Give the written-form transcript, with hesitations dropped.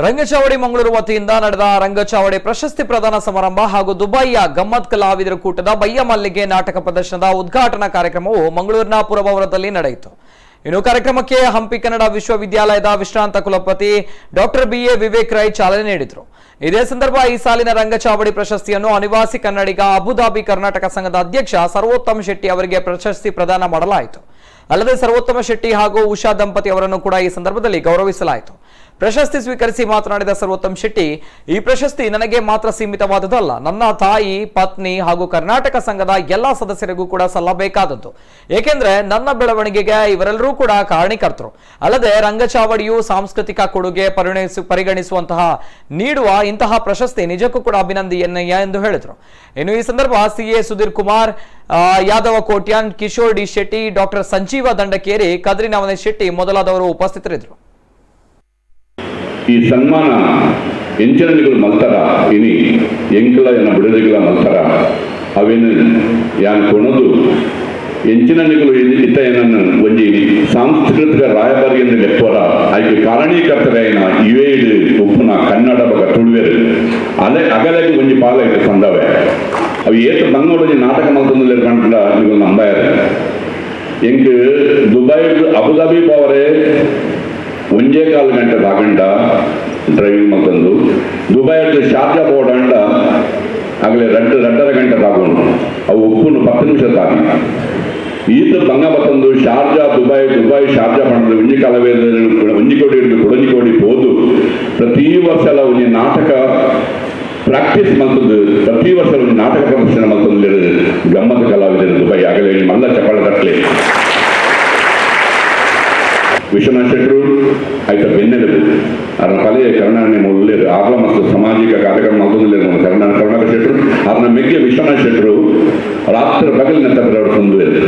Rangachavadi Mangaluru ವತಿಯಿಂದ ನಡೆದ ರಂಗಚಾವಡಿ ಪ್ರಶಸ್ತಿ ಪ್ರದಾನ ಸಮಾರಂಭ ಹಾಗೂ ದುಬೈಯ ಗಮ್ಮತ್ ಕಲಾವಿದರ ಕೂಟದ ಬಯ್ಯ ಮಲ್ಲಿಗೆ ನಾಟಕ ಪ್ರದರ್ಶನದ ಉದ್ಘಾಟನಾ ಕಾರ್ಯಕ್ರಮವು ಮಂಗಳೂರಿನ ಪುರಭವನದಲ್ಲಿ ನಡೆಯಿತು. ಇನ್ನು ಕಾರ್ಯಕ್ರಮಕ್ಕೆ ಹಂಪಿ ಕನ್ನಡ ವಿಶ್ವವಿದ್ಯಾಲಯದ ವಿಶ್ರಾಂತ ಕುಲಪತಿ doctor B A Vivek Rai ಚಾಲನೆ ನೀಡಿದರು. ಇದೇ ಸಂದರ್ಭ ಈ ಸಾಲಿನ ರಂಗಚಾವಡಿ ಪ್ರಶಸ್ತಿಯನ್ನು ಅನಿವಾಸಿ ಕನ್ನಡಿಗ, ಅಬುಧಾಬಿ ಕರ್ನಾಟಕ ಸಂಘದ ಅಧ್ಯಕ್ಷ ಸರ್ವೋತ್ತಮ ಶೆಟ್ಟಿ ಅವರಿಗೆ ಪ್ರಶಸ್ತಿ ಪ್ರದಾನ ಮಾಡಲಾಯಿತು. ಅಲ್ಲದೆ ಸರ್ವೋತ್ತಮ ಶೆಟ್ಟಿ ಹಾಗೂ ಉಷಾ ದಂಪತಿ ಅವರನ್ನು ಕೂಡ ಈ ಸಂದರ್ಭದಲ್ಲಿ ಗೌರವಿಸಲಾಯಿತು. ಪ್ರಶಸ್ತಿ ಸ್ವೀಕರಿಸಿ ಮಾತನಾಡಿದ ಸರ್ವೋತ್ತಮ್ ಶೆಟ್ಟಿ, ಈ ಪ್ರಶಸ್ತಿ ನನಗೆ ಮಾತ್ರ ಸೀಮಿತವಾದುದಲ್ಲ, ನನ್ನ ತಾಯಿ, ಪತ್ನಿ ಹಾಗೂ ಕರ್ನಾಟಕ ಸಂಘದ ಎಲ್ಲಾ ಸದಸ್ಯರಿಗೂ ಕೂಡ ಸಲ್ಲಬೇಕಾದದ್ದು. ಏಕೆಂದ್ರೆ ನನ್ನ ಬೆಳವಣಿಗೆಗೆ ಇವರೆಲ್ಲರೂ ಕೂಡ ಕಾರಣೀಕರ್ತರು. ಅಲ್ಲದೆ ರಂಗಚಾವಡಿಯು ಸಾಂಸ್ಕೃತಿಕ ಕೊಡುಗೆ ಪರಿಗಣಿಸುವಂತಹ ನೀಡುವ ಇಂತಹ ಪ್ರಶಸ್ತಿ ನಿಜಕ್ಕೂ ಕೂಡ ಅಭಿನಂದನೀಯ ಎಂದು ಹೇಳಿದರು. ಇನ್ನು ಈ ಸಂದರ್ಭ CA Sudhir Kumar, Yadava Kotian, Kishore D Shetty, doctor Sanjeeva Dandakeri, Kadri Navaneeth Shetty ಮೊದಲಾದವರು ಉಪಸ್ಥಿತರಿದ್ದರು. ಈ ಸನ್ಮಾನ ಎಂಚಿನನಿಗಳು ಮಲ್ತರ ಇನಿ ಎಂಕಲ ಎನ್ನ ಬಿಡದಿಗಳ ಮಲ್ತರ ಅವೇನು ಯಾನ್ ಕೊಣದು ಎಂಚಿನನಿಗಳು ಇತ್ತ ಏನನ್ನು ಒಂಜಿ ಸಾಂಸ್ಕೃತಿಕ ರಾಯಭಾರಿ ಎಂದು ಲೆಪ್ಪರ ಐಕ್ ಕಾರಣೀಕರ್ತರಾಯಿನ ಯುಎಇಡ್ ಉಪ್ಪುನ ಕನ್ನಡ ಬಗ ತುಳುವೆರು ಅಲೆ ಅಗಲಗೆ ಒಂಜಿ ಪಾಲ ಇತ್ತು ಸಂದವೆ. ಅವು ಏತ್ ಬಂಗೋಡು ಒಂಜಿ ನಾಟಕ ಮಲ್ತೊಂದು ಕಂಡ ನಿಗುಲು ನಂಬಾಯರು. ಎಂಕ್ Dubai Abu Dhabi ಪೋವರೆ ಒಂಜೇ ಕಾಲು ಗಂಟೆ ದಾಗಂಡ ಡ್ರೈವಿಂಗ್ ಮತ್ತೊಂದು, ದುಬೈ ಶಾರ್ಜಾ ಪೋಡಂಡ ಆಗಲೇ ರಡ್ಡು ರಡ್ಡರ ಗಂಟೆ ತಾಕೊಂಡು, ಅವು ಉಪ್ಪುನು 10 ನಿಮಿಷ ತಾಗಿ. ಈತ ಬಂಗ ಬತ್ತೊಂದು Sharjah Dubai, Dubai Sharjah ಪಂಡದು ಒಂಜಿ ಕಲವೇ ಒಂಜಿ ಕೋಡಿ ಹಿಡಿದು ಕುಡೊಂಜಿ ಕೋಡಿ ಪೋದು ಪ್ರತಿ ವರ್ಷ ಒಂಜಿ ನಾಟಕ ಪ್ರಾಕ್ಟೀಸ್ ಮಲ್ತದ್ದು, ಪ್ರತಿ ವರ್ಷ ಒಂಜಿ ನಾಟಕ ಪ್ರದರ್ಶನ ಮಲ್ತೊಂದು ಗಮ್ಮತ್ ಕಲಾವಿದರು ದುಬೈ. ಆಗಲೇ ಮಲ್ಲ ಚಪ್ಪಾಳೆ ತಟ್ಲೆ. ವಿಶ್ವನಾಥ್ ಶೆಟ್ಟರು ಆಯ್ತ ಬೆನ್ನೆಲುಬು. ಅದರ ಕಲೆಯ ಕರುಣಾನೆ ಮುಲ್ಲೇರು ಆರ್ಲ ಮತ್ತು ಸಾಮಾಜಿಕ ಕಾರ್ಯಕ್ರಮ ಮಲ್ತೊಂದುಲ್ಲೆರ್ ಕರುಣಾ ಕರುಣಾಕರ್ ಶೆಟ್ಟರು. ಅದನ್ನ ಮೆಗ್ಗೆ ವಿಶ್ವನಾಥ್ ಶೆಟ್ಟರು ರಾತ್ರಿ ಪಗಲಿನ ತಪ್ಪರು ಹೊಂದುವೆರು.